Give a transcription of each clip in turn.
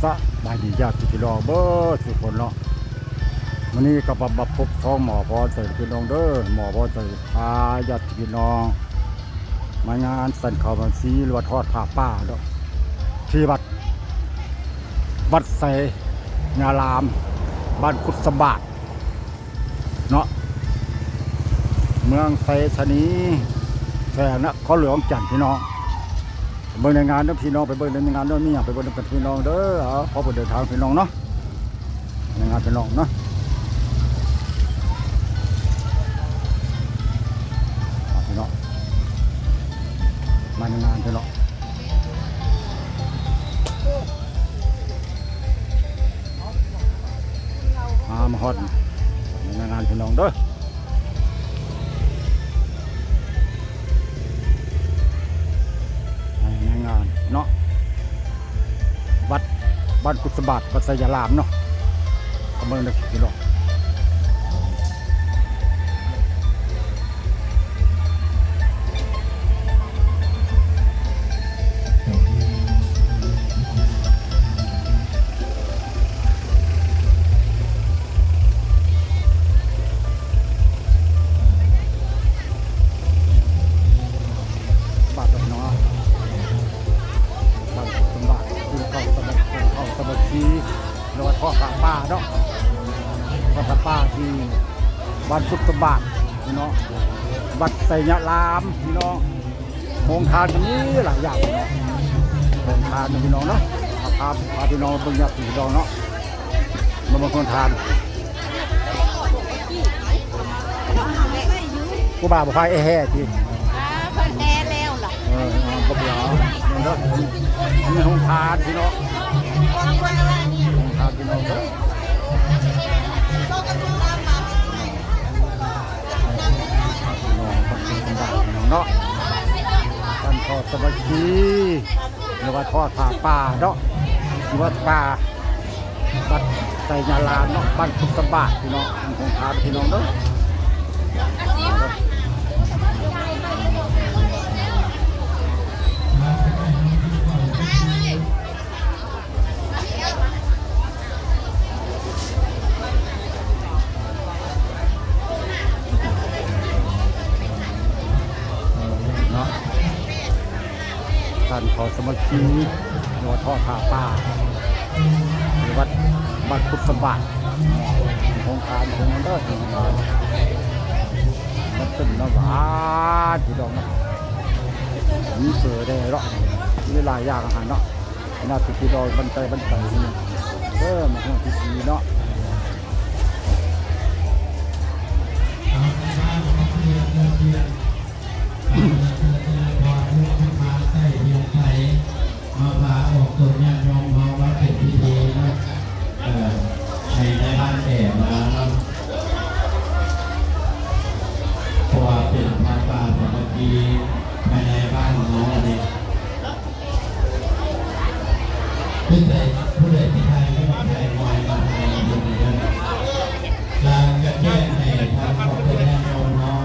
ສະບາຍດີຍາດພີ່ນ້ອງເບິດທຸກຄົນເນາະ. ມື້ນີ້ກໍມາ ມາພົບຊ່ອງໝໍພອນໃສພີ່ນ້ອງເດີ. ໝໍພອນໃສພາຍາດພີ່ນ້ອງມາງານສັນເຂົ້າບັນຊີ ຫຼືວ່າທອດຜ້າປ່າເນາະ ທີ່ວັດ ວັດໄຊຍາລາມ ບ້ານກຸດສະບາດ ເນາະ ເມືອງໄຊທານີ ແຂວງນະຄອນຫຼວງວຽງຈັນພີ່ນ້ອງ. ເບິ່ງໃນງານເດີພີ່ນ້ອງ ໄປເບິ່ງໃນງານເດີ ມີຫຍັງໄປເບິ່ງນຳກັນພີ່ນ້ອງເດີ. ເອົາ ຂໍເປີດເດີນທາງພີ່ນ້ອງເນາະ ໃນງານພີ່ນ້ອງເນາະ ພີ່ນ້ອງ ມາໃນງານພີ່ນ້ອງ. ອ່າ ມາຮອດໃນງານພີ່ນ້ອງເດີ ໃນງານເນາະ ວັດບ້ານກຸດສະບາດ ວັດໄຊຍາລາມເນາະ ກຳລັງໄດ້ພີ່ນ້ອງ. ບາດເນາະ ບາດ ບາດ ກິນເຂົ້າສາມັກ ກິນເຂົ້າສາມັກຄີ ຫຼືວ່າທອດຜ້າປ່າເນາະ ທອດຜ້າປ່າທີ່ບ້ານກຸດສະບາດພີ່ນ້ອງ ວັດໄຊຍາລາມພີ່ນ້ອງ. ໂຮງທານກໍມີຫຼາຍຢ່າງເນາະ ໂຮງທານເນາະພີ່ນ້ອງເນາະ. ເອົາພາ ພາພີ່ນ້ອງເບິ່ງຍາດພີ່ນ້ອງເນາະ ມາເບິ່ງໂຮງທານ. ຜູ້ບ່າວບໍ່ພາແຫ່ຕິ? ອ່າ ເພິ່ນແຫ່ແລ້ວລະ. ເອີ ເອົາ ບໍ່ເບື່ອ ເບິ່ງເດີ ອັນນີ້ໂຮງທານພີ່ນ້ອງ ໂຮງທານພີ່ນ້ອງເດີ. ພີ່ນ້ອງເນາະ ການທອດສາມັກຄີ ຫຼືວ່າທອດຜ້າປ່າເນາະ ທີ່ວັດປ່າ ວັດໄຊຍາລາມເນາະ ບ້ານກຸດສະບາດພີ່ນ້ອງ ໂຮງທານພີ່ນ້ອງເດີ. ເນາະ ການເຂົ້າສາມັກຄີ ຫຼືວ່າທອດຜ້າປ່າ ທີ່ວັດ ວັດກຸດສະບາດ ໂຮງທານຂອງເດີ ມັນເປັນນ້ຳຫວານພີ່ນ້ອງເນາະ ມີເສືອແດ່ເນາະ ມີຫຼາຍຢ່າງອາຫານເນາະ. ຍາດພີ່ນ້ອງບ້ານໃກ້ບ້ານໄກນີ້ເດີ ມາຮ່ວມພິທີເນາະ. ມາພາອອກຕົນຍາດໂຍມເຮົາມາເປັນພິທີເນາະ ເອີ ໃຫ້ນາຍບ້ານແອມາເນາະ ເພາະວ່າເປັນຜ້າປ່າສາມັກຄີພາຍໃນບ້ານເຮົາອັນນີ້. ຄືໃດ ຜູ້ໃດທີ່ຖ່າຍຮູບ ຖ່າຍງານ ມາຖ່າຍຢູ່ນີ້ເດີ ແລ້ວກະແຈ້ງໃຫ້ທາງຄອບຄົວຍາດໂຍມເຮົາ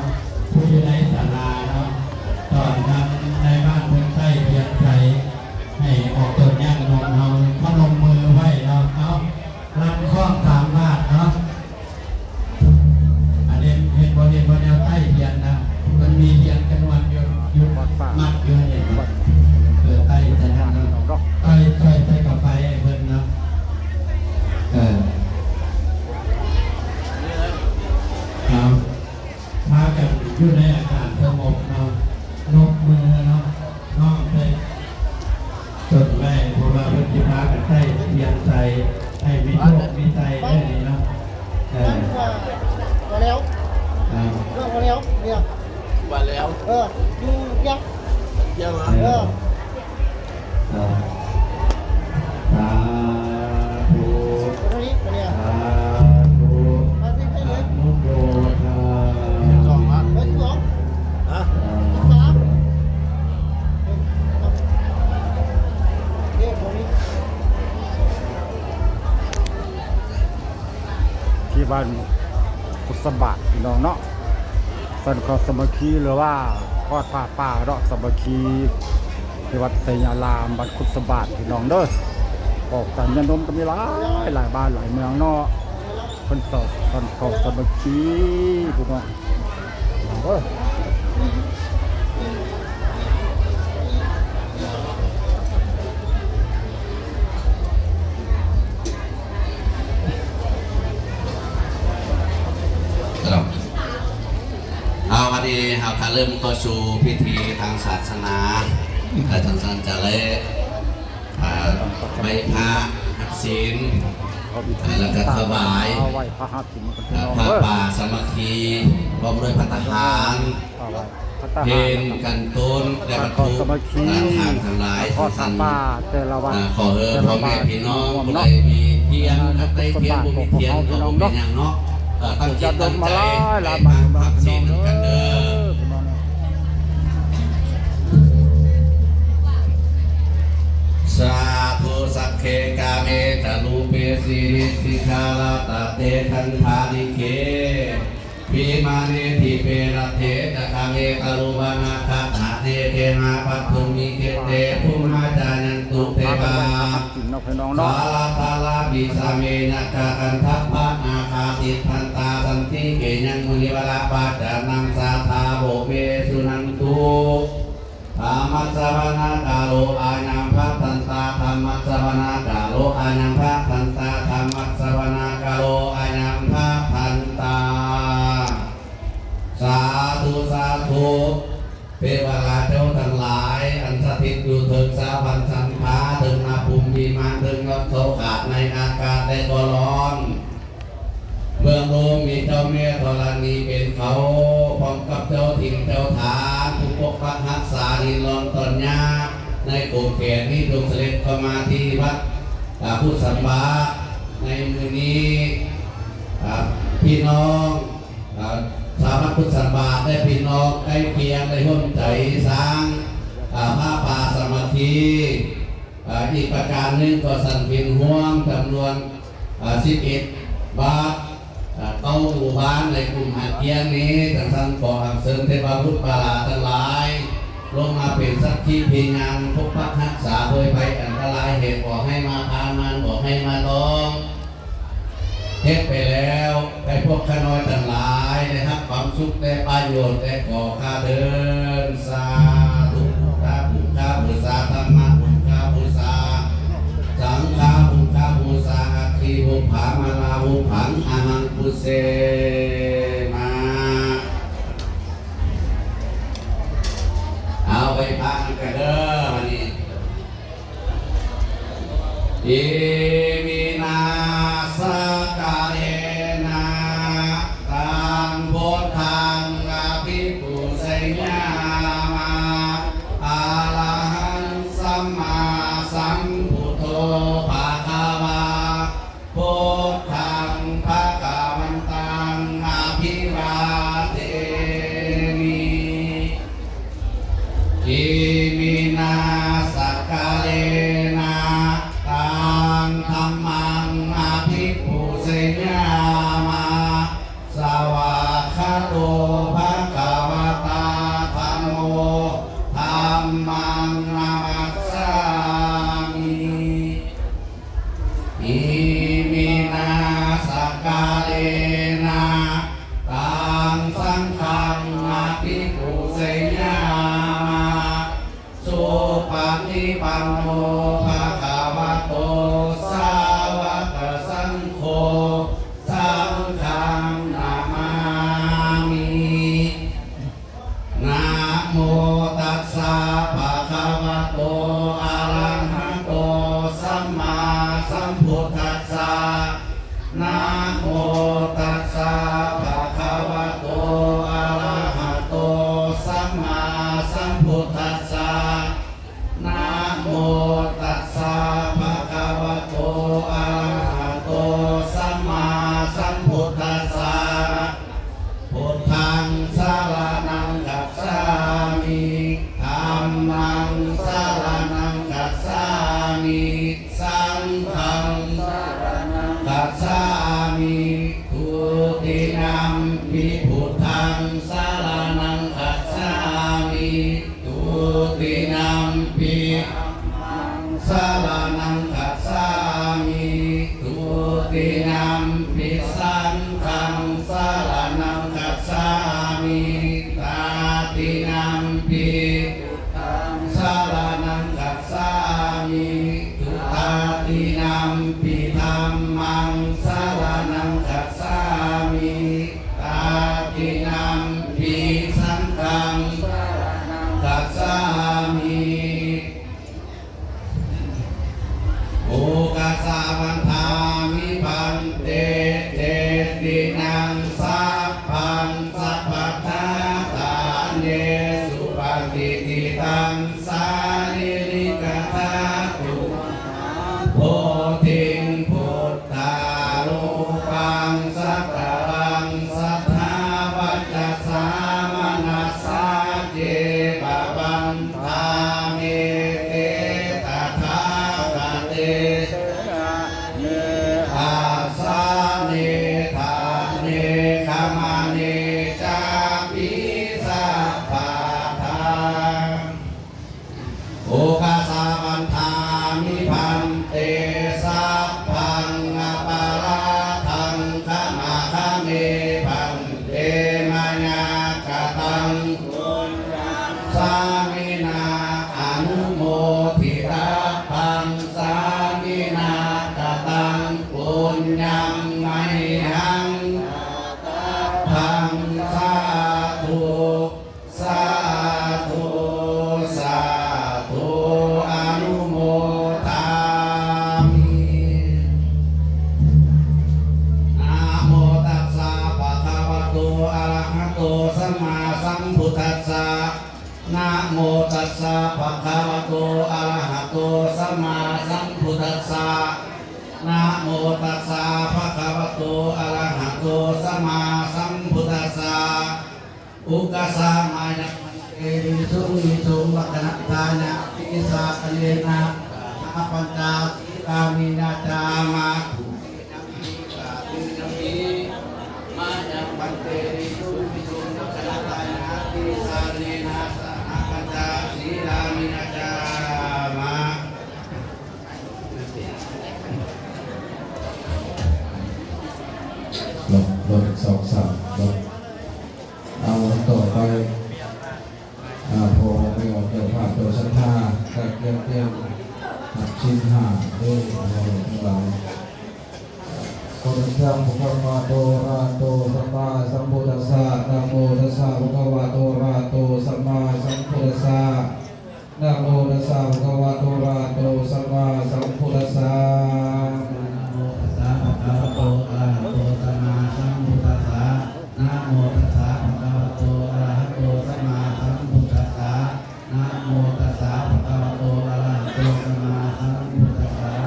ຜູ້ຢູ່ໃນສາລາເນາະ ຕອນທາງໃນບ້ານເພິ່ນໃຊ້ທຽນໃສ ໃຫ້ອອກຕົນຍາດໂຍມເຮົາ ພະນົມມືໄວ້ເນາະ ເອົາ ລຳຄອງສາມບາດເນາະ. ອັນນີ້ເຫັນບໍ່ ເຫັນບໍ່ ແນວໃຕ້ທຽນນະ ມັນມີທຽນຈຳນວນຢູ່ ຢູ່ ວັດປ່າ ມັດຢູ່ ເຫັນບໍ່ ວັດ ເອີ ໃຕ້ທຽນນັ້ນເນາະ ໃສ່ ໃສ່ ໃສ່ກາໄຟໃຫ້ເພິ່ນເນາະ ເອີ ເອົາ ພາກັນຢູ່ໃນອາການສະຫງົບເນາະ ນົບມືເນາະ ນ້ອມໃສ່ ຈົດໄວ້ ເພາະວ່າເພິ່ນຊິພາກັນໃຊ້ທຽນໃສ ໃຫ້ມີໂຊກມີໄຊເດ້ນີ້ເນາະ ເອີ ວ່າແລ້ວ ອ່າ ວ່າແລ້ວ ເອີ ຢູ່ທຽງ ທຽງເນາະ ເອີ ອ່າ ສາທຸ ສາທຸ ອະນຸໂມທາ ສາທຸ ຮະ ສາທຸ ທີ່ບ້ານກຸດສະບາດພີ່ນ້ອງເນາະ ສັນເຂົ້າສາມັກຄີ ຫຼືວ່າທອດຜ້າປ່າເນາະ ສາມັກຄີ ທີ່ວັດໄຊຍາລາມ ບ້ານກຸດສະບາດພີ່ນ້ອງເດີ. ອອກຈາກຍາດມກໍມີຫຼາຍ ຫຼາຍບ້ານຫຼາຍເມືອງເນາະ ເພິ່ນເຂົ້າ ເພິ່ນເຂົ້າສາມັກຄີພີ່ນ້ອງເອີຍ. ເອົາ ວັນນີ້ເຮົາກະເລີ່ມເຂົ້າສູ່ພິທີທາງສາສະໜາ ແລະ ຈັ່ງຊັ້ນຈະໄດ້ ອ່າ ໄຫວ້ພະຮັບສິນ ແລ້ວກະຖວາຍ ອ່າ ຜ້າປ່າສາມັກຄີ ພ້ອມດ້ວຍພັດຕາຫານ ເພນກັນໂຕນ ແລະ ວັດຖຸ ອ່າ ທານທັງຫຼາຍ ຂໍໃຫ້ພໍ່ແມ່ພີ່ນ້ອງຜູ້ໃດມີທຽນ ໃດທຽນບໍ່ມີທຽນກໍບໍ່ເປັນຫຍັງເນາະ ຕັ້ງຈິດຕັ້ງໃຈໄຫວ້ພະຮັບສິນນຳກັນເດີ. ສາທຸ ສັກເຂກາເມຈະ ຮູເປ ສີນິດຖິຂາລະຕະເຕ ຄັນທາລິເກ ວິມາເນ ດີເປ ລັດເຖ ຈັກຂາເມ ຕະລຸວະນາຄະທະເນ ເກຫະ ປັດຖຸມ໌ ມິເກເຕ ພູມມາ ຈາຍັນຕຸ ເທວາ ສາລະທາລາປິສະເມ ຍັກຂະກັນທັບພະນາຄາ ຕິດທັນຕາ ສັນຕິເກ ຍັງ ມຸນີວະລະ ພະຈານັງ ສາທາໂວເມ ສຸນັນຕຸ. ທຳມັດສະວະນະກາໂລ ອາຍັງພະທັນຕາ ທຳມັດສະວະນະກາໂລ ອາຍັງພະທັນຕາ ທຳມັດສະວະນະກາໂລ ອາຍັງພະທັນຕາ. ສາທຸ ສາທຸ. ເທວະລາເຈົ້າທັງຫຼາຍ ອັນສະຖິດຢູ່ເທິງສາວພັນສັນພາ ເທິງນະພູມວິມານ ເທິງຍອດເຂົາຂາດໃນອາກາດ ແລະ ກໍລອນ ເບື້ອງລຸ່ມມີເຈົ້າແມ່ທໍລະນີເປັນເຂົາ ພ້ອມກັບເຈົ້າຖິ່ນເຈົ້າຖານ ຜູ້ປົກປັກຮັກສາດິນດອນຕອນຫຍ້າໃນຂົງແຂນນີ້ ຈົ່ງສະເດັດເຂົ້າມາທີ່ວັດ ອາ ພຸດສຳບາດໃນມື້ນີ້. ອາ ພີ່ນ້ອງ ອາ ຊາວວັດພຸດສຳບາດ ແລະ ພີ່ນ້ອງໃກ້ຄຽງໄດ້ຮ່ວມໃຈສ້າງ ອາ ຜ້າປ່າສາມັກຄີ ອາ ອີກປະການໜຶ່ງກໍສັນເປັນຮ່ວມຈຳນວນ ອາ ສິບເອັດວັດ ອາ ເກົ້າໝູ່ບ້ານໃນກຸ່ມຫາດກ້ຽງນີ້. ຈັ່ງຊັ້ນຂໍອັນເຊີນເທບະບຸດປາລາທັງຫຼາຍ ລົງມາເປັນສັກຂີພະຍານ ປົກປັກຮັກສາໂດຍໄພອັນຕະລາຍ ເຫດບໍ່ໃຫ້ມາຜ່ານ ມານບໍ່ໃຫ້ມາຕ້ອງ ເຮັດໄປແລ້ວ ໃຫ້ພວກຂ້ານ້ອຍທັງຫຼາຍໄດ້ຮັບຄວາມສຸກ ແລະ ປະໂຫຍດ ແລະ ຂໍຂ້າເທີນ. ສາທຸ. ພຸດທະບູຊາ ທຳມະບູຊາ ບູຊາສັງຄະບູຊາ ບູຊາອັດຖິ ບຸບຜາມາລາ ບຸບຜັງ ອະຫັງ ປຸເສມາ. ເອົາໄຫວ້ພະນຳກັນເດີ ບັດນີ້. ອິມິນາສັກກາເລນະ ຕັງ ພຸດທັງ ອະພິປູຊະຍາມະ ອະລະຫັງ ສຳມາສຳພຸດໂທ ພະຄະວາ ພຸດທັງ ພະຄະວັນຕັງ ອະພິວາເທມິ. ອິມິນາສັກກາເລນະ ຕັງ ທຳມັງ ອະພິປູຊະຍາມະ ສະຫວາກຂາໂຕ ພະຄະວະຕາ ທຳໂມ ທຳມັງ ນະມັດສາມິ. ອິມິນາສັກກາເລນະ ຕັງ ສັງຄັງ ອະພິປູຊະຍາມະ ສຸປະຕິປັນໂນ ພະຄະວະໂຕ ສາວະກະສັງໂຄ ສັງຄັງ ນະມາມິ. ນະໂມຕັດສະ ພະຄະວະໂຕ ອະລະຫະໂຕ ສຳມາສຳພຸດທັດສະ. ນະໂມຕັດສະ ພະຄະວະໂຕ ອະລະຫະໂຕ ສຳມາສຳພຸດທັດສະ. ນະໂມຕັດສະ ພະຄະວະໂຕ ອະລະຫະໂຕ ສຳມາສຳພຸດທັດສະ. ພຸດທັງສະລະນັງຄັດສາມິ ທຳມັງສະລະນັງຄັດສາມິ ສັງຄັງສະລະນັງຄັດສາມິ ທຸຕິຍຳປິ ພຸດທັງສະລະນັງຄັດສາມິ ທຸຕິຍຳປິ ສະລະນັງຄັດສາ ສຳມາສຳພຸດທັດສະ ນະໂມຕັດສະ ພະຄະວະໂຕ ອະລະຫະໂຕ ສຳມາສຳພຸດທັດສະ ອຸກະສະມາຍັງ ເຕ ວິສຸງວິສຸງ ລັກຂະນະທານະ ຕິສາຄະເນນະ ສະຫະປັນຈາ ສີລານິນະຈາມະ ມາຍັງ ພັນເຕ ວິສຸງວິສຸງ ລັກຂະນະທານະ ຕິສາຄະເນນະ ສະຫະປັນຈາ ສີລານິນະຈາມະ. ລົງ ລົງ ສອງ ສາມ ລົງ. ເອົາ ຕໍ່ໄປ ອາ ພໍ່ແມ່ອອກເຈົ້າພາບເຈົ້າສັດທາ ກະກຽມຕຽມຮັບສິນຫ້າເດີ ພໍ່ແມ່ທັງຫຼາຍ. ຂໍເດີນທາງ ພະຄະວະໂຕ ອະລະຫະໂຕ ສຳມາສຳພຸດທັດສະ ນະໂມຕັດສະ ພະຄະວະໂຕ ອະລະຫະໂຕ ສຳມາສຳພຸດທັດສະ ນະໂມຕັດສະ ພະຄະວະໂຕ ອະລະຫະໂຕ ສຳມາສຳພຸດທັດສະ ນະໂມຕັດສະ ພະຄະວະໂຕ ອະລະຫະໂຕ ສຳມາສຳພຸດທັດສະ ນະໂມຕັດສະ ພະຄະວະໂຕ ອະລະຫະໂຕ ສຳມາສຳພຸດທັດສະ ນະໂມຕັດສະ ພະຄະວະໂຕ ອະລະຫະໂຕ ສຳມາສຳພຸດທັດສະ.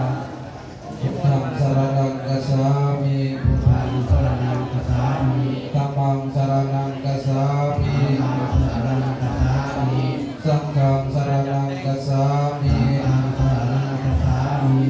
ພຸດທັງສະລະນັງກັດສາມິ ພຸດທັງສະລະນັງກັດສາມິ ທຳມັງສະລະນັງກັດສາມິ ທຳມັງສະລະນັງກັດສາມິ ສັງຄັງສະລະນັງກັດສາມິ ສັງຄັງສະລະນັງກັດສາມິ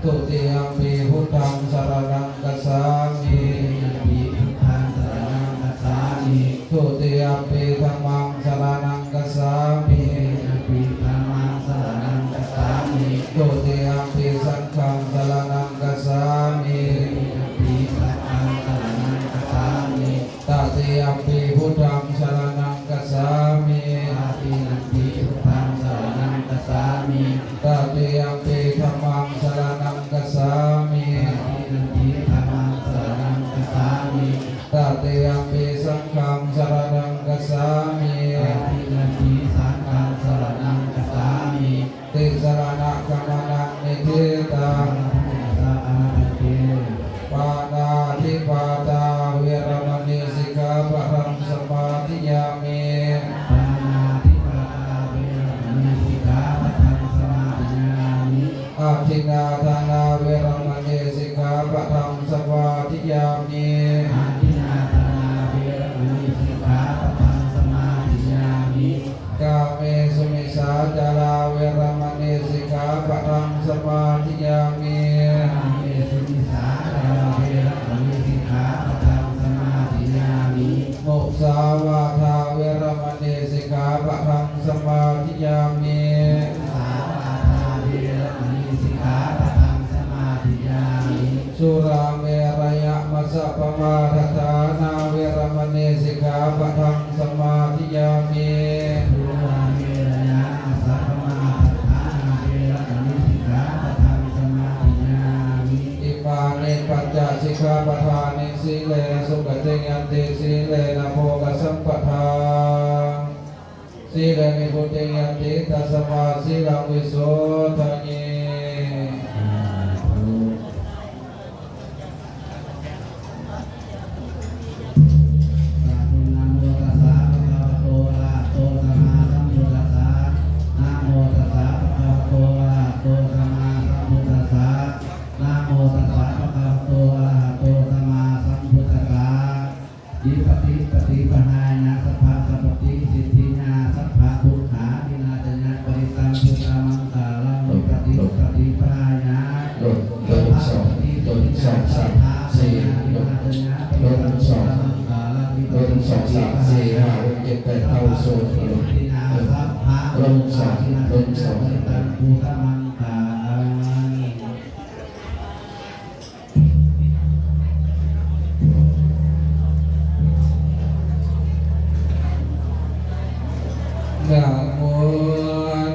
ທຸຕິຍຳປິ ພຸດທັງສະລະນັງກັດສາມິ ທຸຕິຍຳປິ ພຸດທັງສະລະນັງກັດສາມິ ທຸຕິຍຳປິ ທຳມັງສະລະນັງກັດສາມິ ທຸຕິຍຳປິ ທຳມັງສະລະນັງກັດສາມິ ທຸຕິຍຳປິ ສັງຄັງສະລະນັງກັດສາມິ ທຸຕິຍຳປິ ສັງຄັງສະລະນັງກັດສາມິ ຕະຕິຍຳປິ ພຸດທັງສະລະນັງກັດສາມິ ຕະຕິຍຳປິ ພຸດທັງສະລະນັງກັດສາມິ ຕະຕິຍຳປິ ທຳມັງສະລະນັງກັດສາມິ ຕະຕິຍຳປິ ທຳມັງສະລະນັງກັດສາມິ ຕະຕິຍຳປິ ສັງຄັງສະລະນັງກັດສາມິ ຕະຕິຍຳປິ ສັງຄັງສະລະນັງກັດສາມິ ຕິສະລະນະກຳມະນັງ ນິທິຕັງ ສະລະນະ ສະລະນະ ພັນເຕ ປານາທິປາຕາ ເວລະມະນີ ສິກຂາປະທັງ ສະມາທິຍາມິ ປານາທິປາຕາ ເວລະມະນີ ສິກຂາປະທັງ ສະມາທິຍາມິ ອະທິນນາທານາ ເວລະມະນີ ສິກຂາປະທັງ ສະມາທິຍາມິ ອະທິນນາທານາ ເວລະມະນີ ສິກຂາປະທັງ ສະມາທິຍາມິ ກາເມສຸມິດສາຈາລາ ເວລະມະນີ ສິກຂາປະທັງ ສະມາທິຍາມິ ກາເມສຸມິດສາຈາລາ ເວລະມະນີ ສິກຂາປະທັງ ສະມາທິຍາມິ ມຸສາວາທາ ເວລະມະນີ ສິກຂາປະທັງ ສະມາທິຍາມິ ມຸສາວາທາ ເວລະມະນີ ສິກຂາປະທັງ ສະມາທິຍາມິ ສຸລາເມລະຍະມັດສະປະມາດຖານາ ເວລະມະນີ ສິກຂາປະທັງ ສະມາທິຍາມິ ສຸລາເມລະຍະມັດສະປະມາດຖານາ ເວລະມະນີ ສິກຂາປະທັງ ສະມາທິຍາມິ ອິມານິປັນຈະສິກຂາປະທານິ ສີເລນະສຸຂະຕິ ຍັນຕິ ສີເລນະໂພກະສຳປະທາ ສີເລນະນິບພຸຕິ ຍັນຕິ ຕັດສະມາສີລັງວິໂສທະຍິ ສາທຸ ນະໂມຕັດສະ ພະຄະວະໂຕ ອະລະຫະໂຕ ສຳມາສຳພຸດທັດສະ ນະໂມຕັດສະ ພະຄະວະໂຕ ອະລະຫະໂຕ ສຳມາສຳພຸດທັດສະ ນະໂມຕັດສະ ພະຄະວະໂຕ ອະລະຫະໂຕ ສຳມາສຳພຸດທັດສະ ວິປັດຕິປະຕິປະຫາຍະ ສັບພະສັບພະຕິ ສິດທິຍາ ສັບພະທຸກຂາວິນາສະຍະ ປະລິດຕັງ ພຸດທະມັງຄາລັງ ວິປັດຕິປະຕິປະຫາຍະ ສັບພະທຸກຂາວິນາສະຍະ ປະລິດຕັງ ພຸດທະມັງຄາລັງ ວິປັດຕິປະຕິປະຫາຍະ ເຈັດ ແປດ ເກົ້າ ໂຊນ ສິດທິຍາ ສັບພະທຸກຂາວິນາສະຍະ ປະລິດຕັງ ພຸດທະມັງຄາລັງ ນະໂມ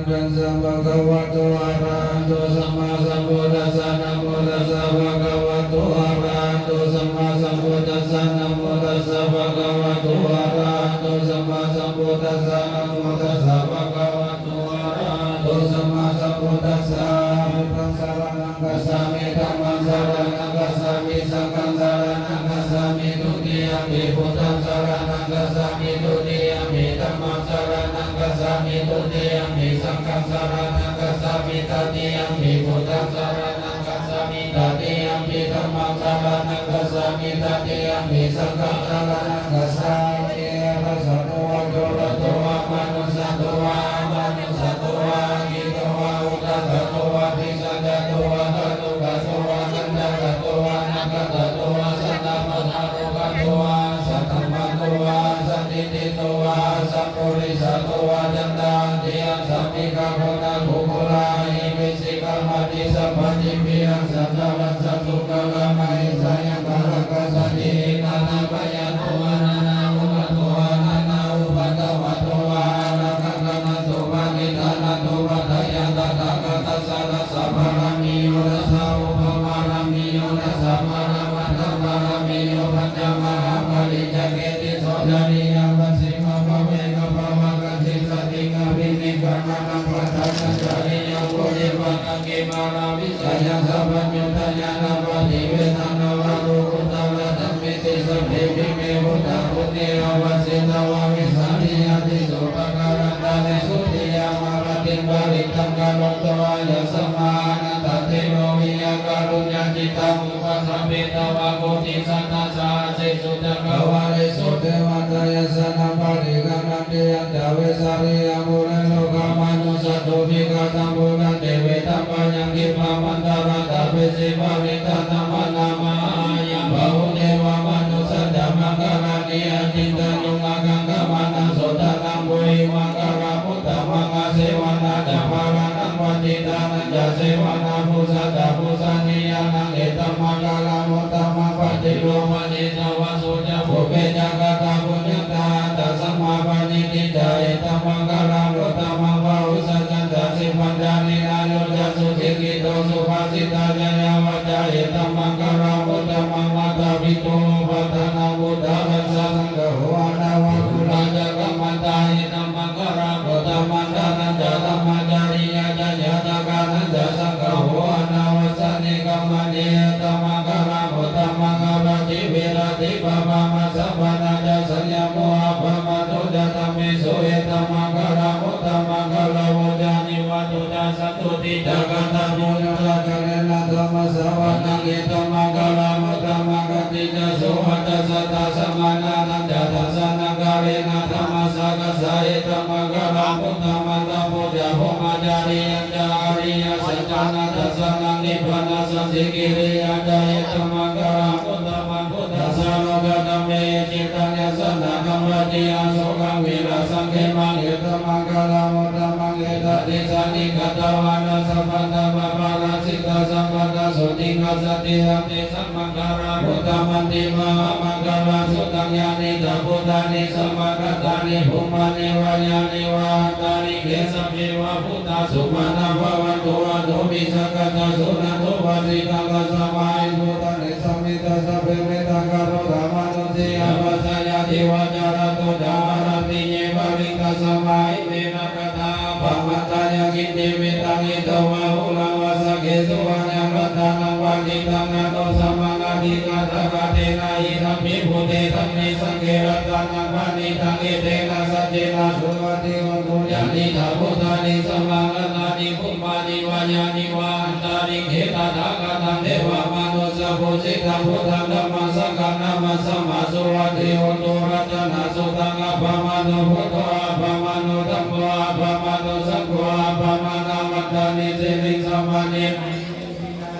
ຕັດສະ ພະຄະວະໂຕ ອະລະຫະໂຕ ສຳມາສຳພຸດທັດສະ ນະໂມຕັດສະ ພະຄະວະໂຕ ອະລະຫະໂຕ ສຳມາສຳພຸດທັດສະ ນະໂມຕັດສະ ພະຄະວະໂຕ ອະລະຫະໂຕ ສຳມາສຳພຸດທັດສະ ນະໂມຕັດສະ ພະຄະວະໂຕ ອະລະຫະໂຕ ສຳມາສຳພຸດທັດສະ ພຸດທັງສະລະນັງ ກັດສາມິ ທຳມັງສະລະນັງກັດສາມິ ສັງຄັງສະລະນັງກັດສາມິ ທຸຕິຍຳປິ ພຸດທັງສະລະນັງກັດສາມິ ທຸຕິຍຳປິ ທຳມັງສະລະນັງກັດສາມິ ທຸຕິຍຳປິ ສັງຄັງສະລະນັງກັດສາມິ Tatiyampi buddhaṃ saraṇaṃ gacchāmi. Tatiyampi dhammaṃ saraṇaṃ gacchāmi. Tatiyampi saṅghaṃ saraṇaṃ gacchāmi. Rājato vā corato vā manussato vā amanussato vā aggito vā udakato vā pisācato vā khāṇukato vā kaññakato vā nakkhattato vā janapadarogato vā asaddhammato vā asandiṭṭhito vā asappurisato vā caṇḍahatthi-assamigagoṇakukkura-ahi-vicchika-maṇisappa-dīpiaccha-saracchasūkaramahisayakkharakkhasādīhi nānābhayato vā nānārogato vā nānāupaddavato vā ārakkhaṃ gaṇhantu paṇḍitānaṃ. Dūrattayā tathāgatassa dasaparamiyū dasaupaparamiyū dasaparamatthapara- miyū pañcamahāpariccāge tisso cariyā majjhimā pavekabhāvakāsi jātiṃ abhinikkhamanaṃ paṭhañcariyaṃ puripaṭhaṅgimāravijayaṃ sabbaññutañāṇappaṭivedhaṃ navalokuttaradhammeti sabbepime buddhaguṇe āvajjitvā vesāliyā tīsu pākārandaresu tiyāmarattiṃ parittaṃ karonto āyasmā Ānandatthero viya kāruññacittaṃ upaṭṭhapetvā koṭisatasahassesu cakkavāḷesu devatā yassāṇaṃ paṭiggaṇhanti yañca vesāliyaṃ pure rogāmanussadubbhikkhataṃ pūretveditabbayaṃ khippamantaradhāpesi parittanam bhaṇāma he. Ayaṃ bahū devā manussā ca maṅgalāni acintayuṃ ākaṅkhamānā sotthānaṃ brūhi maṅgalamuttamaṃ. Asevanā ca bālānaṃ paṇḍitānañca sevanā pūjā ca pūjanīyānaṃ etammaṅgalamuttamaṃ. Paṭirūpadesavāso ca pubbe ca katapuññatā attasammāpaṇidhi ca etammaṅgalamuttamaṃ. Bāhusaccañca sippañca niyyāniko ca susikkhito subhāsitā ca yā vācā etammaṅgalamuttamaṃ. Mātāpituupaṭṭhānaṃ puttadārassa saṅgaho anākulā ca kammantā etammaṅgalamuttamaṃ. Dānañca dhammacariyā ca ñātakānañca saṅgaho anavajjāni kammāni etammaṅgalamuttamaṃ. Āratī viratī pāpā majjapānā ca saññamo appamādo ca dhammesu etammaṅgalamuttamaṃ. Gāravo ca nivāto ca santuṭṭhī ca kataññutā ca kālena dhammassavanaṃ etammaṅgalamuttamaṃ. Khantī ca sovacassatā samaṇānañca dassanaṃ kālena dhammasākacchā etammaṅgalamuttamaṃ. Tapo ca brahmacariyañca ariyasaccāna dassanaṃ nibbānasacchikiriyā ca etammaṅgalamuttamaṃ. Phuṭṭhassa lokadhammehi cittaṃ yassa na kampati asokaṃ virajaṃ khemaṃ etammaṅgalamuttamaṃ. Etādisāni katvāna sabbatthamaparājitā sabbattha sotthiṃ gacchanti tantesaṃ maṅgalamuttamanti. Mahāmaṅgalasuttaṃ. Yānīdha bhūtāni samāgatāni bhummāni vā yāni va antalikkhe sabbeva bhūtā sumanā bhavantu athopi sakkacca suṇantu bhāsitaṃ. Tasmā hi bhūtā nisāmetha sabbe mettaṃ karotha mānusiyā pajāya divā ca ratto ca haranti ye baliṃ. Tasmā hi ne nakkhattā appamattā yaṃ kiñci mettaṃ idha vā huraṃ vā saggesu vā yaṃ ratanaṃ paṇītaṃ na no samaṃ atthi tathāgatena idampi buddhe dhamme saṅghe ratanaṃ paṇītaṃ etena saccena suvatthi hotu. Yānīdha bhūtāni samāgatāni bhummāni vā yāni va antalikkhe tathāgataṃ devamanussapūjitaṃ buddhaṃ dhammaṃ saṅghaṃ namassāma suvatthi hotu. Ratanasuttaṃ. Appamāṇo buddho appamāṇo dhammo appamāṇo saṅgho appamāṇavantāni sirīsapāni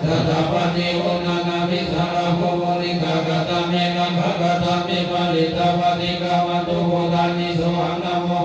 tathāpatti uṇṇānābhī sarabū munikā katā me rakkhā katā me parittā paṭikkama